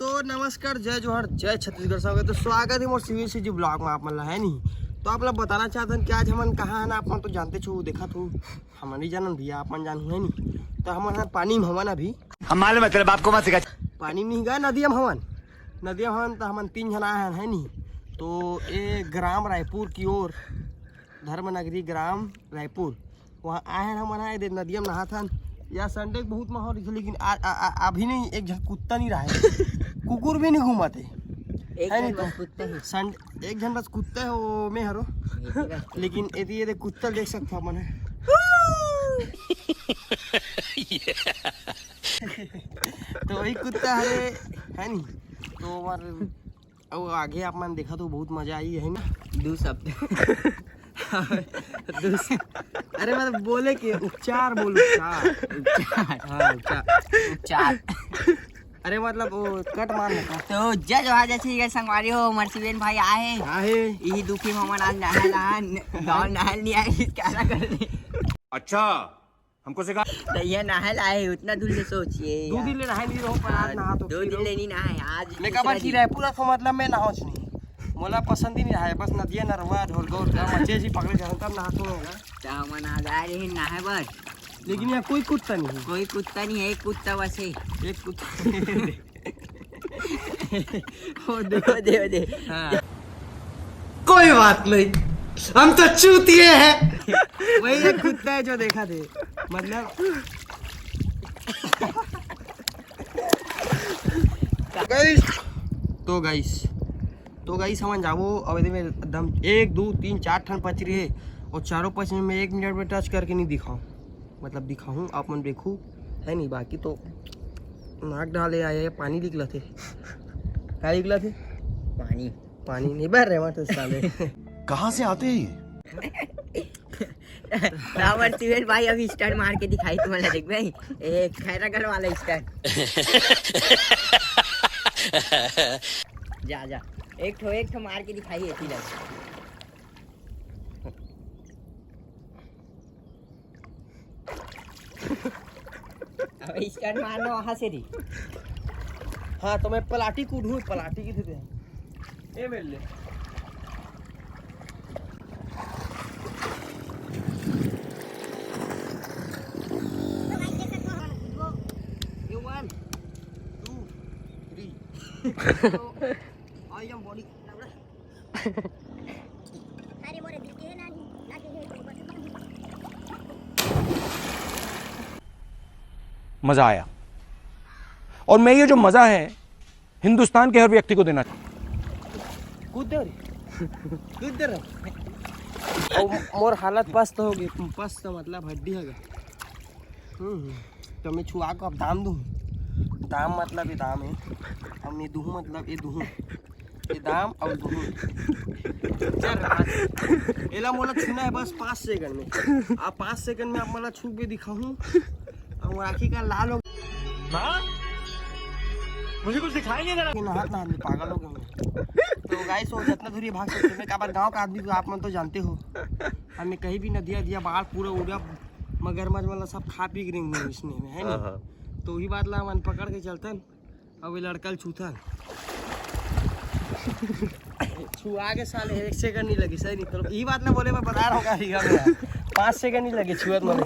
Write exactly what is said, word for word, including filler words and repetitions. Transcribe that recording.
तो नमस्कार, जय जोहार, जय छत्तीसगढ़, सब। तो स्वागत हे मोर सिविल सीजी ब्लॉग में आप मन ला, है नी। तो आप ला बताना चाहत हन कि आज हमन कहाँ हन, आप मन तो जानते हो, देखत हो, हमन नहीं जानन भैया, आप मन जानहू, है नी। तो हमन हन पानी में हवन अभी। हम मालूम है, तेरे बाप को मत सिखा। पानी में नहीं गा, नदिया में हवन, नदिया में हवन। तो हमन तीन झन आए हन, है नी। तो ये ग्राम रायपुर की ओर, धर्म नगरी ग्राम रायपुर, वहाँ आए हन हमन, आए दे नदिया में नहात हन। या संडे के बहुत माहौल रहिथे, लेकिन आ, आ, आ, अभी नहीं, एक झन कुत्ता नहीं रहा है। कुकुर भी नहीं घूमत है, एक है झन नहीं तो? बस कुत्ता ही। संड-, एक झन बस कुत्ता है, वो मैं हरो। ये भी बस। लेकिन यदि ये देख, कुत्ता देख सकता अपन है। तो वही कुत्ता हरे, है नहीं? तो हमार अब आगे आप मन देखा तो बहुत मजा आई है ना। दू सप्ताह। दू स-, अरे मतलब बोले के उपचार बोल, उपचार। उपचार। हाँ, उपचार। उपचार। अरे मतलब वो कट मार लेता। तो जय जोहार, जय छत्तीसगढ़ संगवारी हो, हमर शिवेन भाई आए। हाँ है। यही दुखी में हमन आज नहाए ला, गाँव नहाए नहीं आए, इसका अलग कर दे। अच्छा, हमको सिखा। तो ये नहाए ला है, उतना दूर ले सोचिए दो यार। दिन ले नहाए नहीं रहो, पर आज हाँ, नहा तो दो फिर दिन रहो। ले नहीं नहाए, आज मैं दूसरा काबर की दिन। रायपुर को मतलब मैं नहाओच नहीं, मोला पसंद ही नहीं रहा है, बस नदिया, नरवा, ढोलगा, उलगा, मचे जी पकड़े जाओ, तब नहाते होगा। तो हमन आज आए रहे नहाए बर। लेकिन यहाँ कोई कुत्ता नहीं है। कोई कुत्ता नहीं है, एक कुत्ता बस है। एक कुत्ता। वो दे, वो दे, वो दे। हाँ। कोई बात नहीं, हम तो चूतिए हैं। वही एक कुत्ता है जो देखा थे, मतलब। गाइस, तो गाइस, तो गाइस, हमन जाबो अब एदे में एकदम एक, दो, तीन, चार ठन पचरी है, और चारों पचरी में एक मिनट में टच करके नहीं दिखाऊं, मतलब दिखाऊं, आप मन देखू, है नहीं, बाकी तो नाक डाले आए, पानी निकला थे। का निकला थे? पानी। पानी नहीं बह रहे वहाँ तो साले। कहाँ से आते हैं ये? रावण शिवेन भाई अभी स्टंट मार के दिखाई तुम्हारा, देख भाई, एक खैरागढ़ वाला स्टंट। जा, जा, एक ठो, एक ठो मार के दिखाई है तिलक। अब स्टंट मारना वहाँ से रही। हाँ, तो मैं पलाटी कूदूँ, पलाटी की थे। ए मेरे ले। ये वन, टू, थ्री। तो, आई एम बॉडी। अरे मोरे दिल के ना, ना के है तो बस। मज़ा आया। और मैं ये जो मज़ा है, हिंदुस्तान के हर व्यक्ति को देना। कूद दे रे। कूद दे रे। ओ, मोर हालत पस्त हो गई, पस्त मतलब हड्डी हो गई। हम्म, तो मैं छुआ को अब दाम दूँ। दाम मतलब ये दाम है, अब मैं दूँ मतलब ये दूँ। ये दाम अब दूँ। चल रहा है। एला मोला छूना है बस पाँच सेकंड में। आप पाँच सेकंड में आप मोला छू के दिखाऊँ। अब मोर आँखी का लाल हो। माँ, मुझे कुछ दिखाई नहीं दे रहा। कि नहात नहात में पागल हो गए। तो गाइस, वो जितना दूर ये भाग सकते हैं, काबर गाँव का आदमी तो आप मन तो जानते हो, हमें कहीं भी नदिया दिया बाढ़ पूरा उड़ा, मगरमच्छ वाला सब खा पी के रेंग इसने में, है हाँ, ना? हाँ। तो वही बात ला मन पकड़ के चलतन। अब ये लड़का ल छूथन। छुआ के साले एक सेकंड नहीं लगी, सही नहीं। तो यही बात ना बोले, मैं बता रहा हूँ, क्या भैया, पाँच सेकंड नहीं लगे छुअत मले।